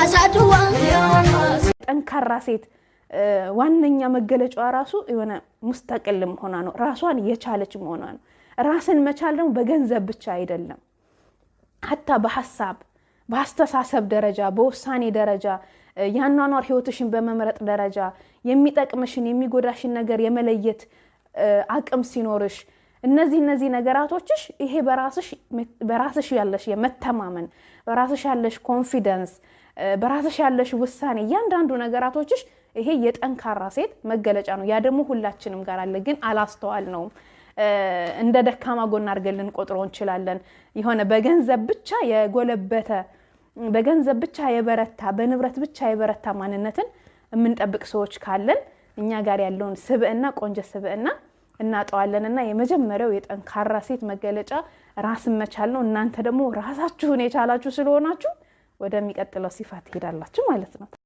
አሳድዋ። ጠንካራ ሴት ዋነኛ መገለጫዋ ራሱ የሆነ مستقل መሆኗ ነው። ራሷን የቻለች መሆኗ ነው። ራስን መቻል ደግሞ በገንዘብ ብቻ አይደለም። حتى በሀሳብ፣ በአስተሳሰብ ደረጃ፣ በውሳኔ ደረጃ፣ የአኗኗር ህይወትሽን በመምረጥ ደረጃ፣ የሚጠቅምሽን የሚጎዳሽን ነገር የመለየት አቅም ሲኖርሽ፣ እነዚህ ነገራቶችሽ፣ ይሄ በራስሽ ያለሽ የመተማመን፣ በራስሽ ያለሽ confidence፣ በራስሽ ያለሽ ውሳኔ፣ እያንዳንዱ ነገራቶችሽ ይሄ የጠንካራ ሴት መገለጫ ነው። ያ ደግሞ ሁላችንም ጋር አለ፣ ግን አላስተዋልነውም። እንደ ደካማ ጎን አድርገን ልንቆጥረው እንችላለን። የሆነ በገንዘብ ብቻ የጎለበተ፣ በገንዘብ ብቻ የበረታ፣ በንብረት ብቻ የበረታ ማንነትን የምንጠብቅ ሰዎች ካለን እኛ ጋር ያለውን ስብዕና፣ ቆንጆ ስብዕና እናጠዋለን። እና የመጀመሪያው የጠንካራ ሴት መገለጫ ራስን መቻል ነው። እናንተ ደግሞ ራሳችሁን የቻላችሁ ስለሆናችሁ ወደሚቀጥለው صفة ትሄዳላችሁ ማለት ነው።